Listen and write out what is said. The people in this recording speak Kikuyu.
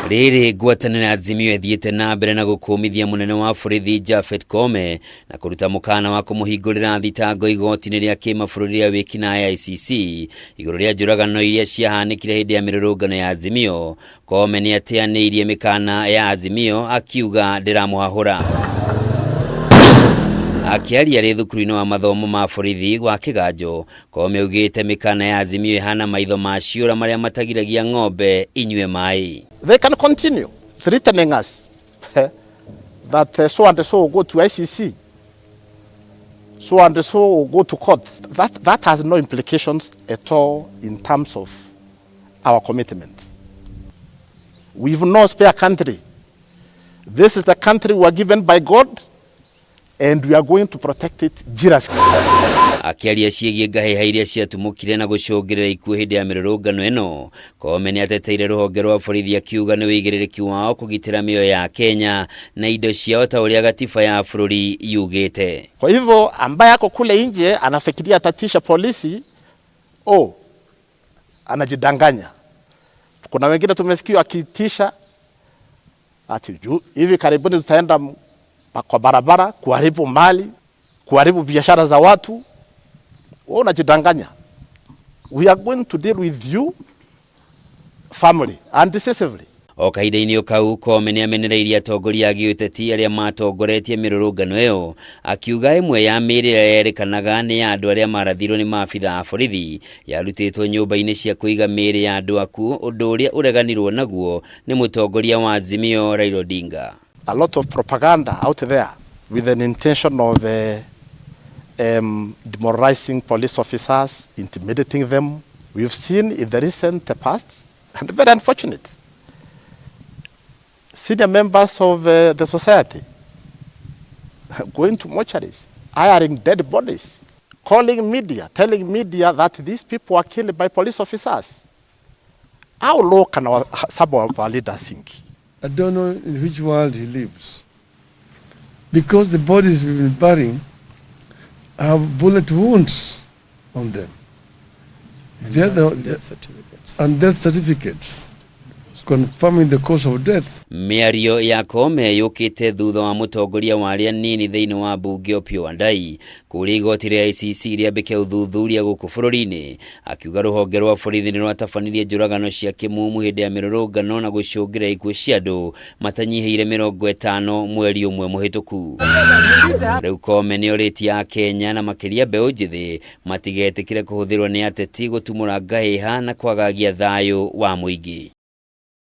Rĩrĩ ngwatanĩro ya Azimio ĩthiĩte na mbere na gũkũmithia mũnene wa borithi Japhet Koome na kũruta mũkana wa kũmũhingũrĩra thitango igoti-inĩ rĩa kĩmabũrũri rĩa wĩkinaĩ ICC igũrũ rĩa njũragano iria ciahanĩkire hĩndĩ ya mĩrũrũngano ya Azimio. Koome nĩ ateanĩirie mĩkana ya Azimio akiuga ndĩramũhahũra. Akĩaria arĩ thukuru-inĩ wa mathomo ma borithi wa Kĩganjo, Koome augĩte mĩkana ya Azimio ĩhana maitho ma ciũra marĩa matagiragia ng'ombe inyue maĩ. They can continue threatening us that so and so will go to ICC, so and so will go to court. That has no implications at all in terms of our commitment. We've no spare country. This is the country we are given by God, and we are going to protect it jealously. Akĩaria ciĩgiĩ ngahĩha iria ciatumũkire na gũcũngĩrĩra ikuũ hĩndĩ ya mĩrũrũngano ĩno, Koome nĩ ateteire rũhonge rwa borithi akiuga nĩ wĩigĩrĩrĩki wao kũgitĩra mĩoyo ya Kenya na indo ciao ta ũrĩa gatiba ya bũrũri yugĩte. Kwa hivyo ambaye ako kule nje anafikiria atatisha polisi, oh, anajidanganya. Kuna wengine tumesikia akitisha ati juu hivi karibuni tutaenda kwa barabara kuharibu mali, kuharibu biashara za watu. Wewe unajidanganya. We are going to deal with you firmly and decisively. O kahinda-inĩ o kau, Koome nĩ amenereirie atongoria a gĩũteti arĩa matongoretie mĩrũrũngano ĩyo, akiuga ĩmwe ya mĩĩrĩ ĩrĩa yerĩkanaga nĩ ya andũ arĩa marathirwo nĩ maabitha a borithi yarutĩtwo nyũmba-inĩ cia kũiga mĩĩrĩ ya andũ akuũ, ũndũ ũrĩa ũreganirwo naguo nĩ mũtongoria wa Azimio Raila Odinga. A lot of propaganda out there with an intention of demoralizing police officers, intimidating them. We've seen in the recent past, and very unfortunate, senior members of the society going to mortuaries, hiring dead bodies, calling media, telling media that these people were killed by police officers. How low can some of our leaders sink? I don't know in which world he lives. Because the bodies we've been burying have bullet wounds on them. And death certificates. And death certificates confirming the cause of death. Mĩario ya Koome yũkĩte thutha wa mũtongoria wa arĩa nini thĩinĩ wa mbunge Opiyo Wandayi kũũria igoti rĩa ICC rĩambĩke ũthuthuria gũkũ bũrũri-inĩ, akiuga rũhonge rwa borithi nĩ rwatabanirie njũragano cia kĩmumu hĩndĩ ya mĩrũrũngano na gũcũngĩra ikuũ cia andũ matanyihĩire 50 mweri ũmwe mũhĩtũku. Rĩu Koome nĩ orĩtie Akenya na makĩria mbeũ njĩthĩ matigetĩkĩre kũhũthĩrwo nĩ ateti gũtumũra ngahĩha na kwagagia thayũ wa mũingĩ.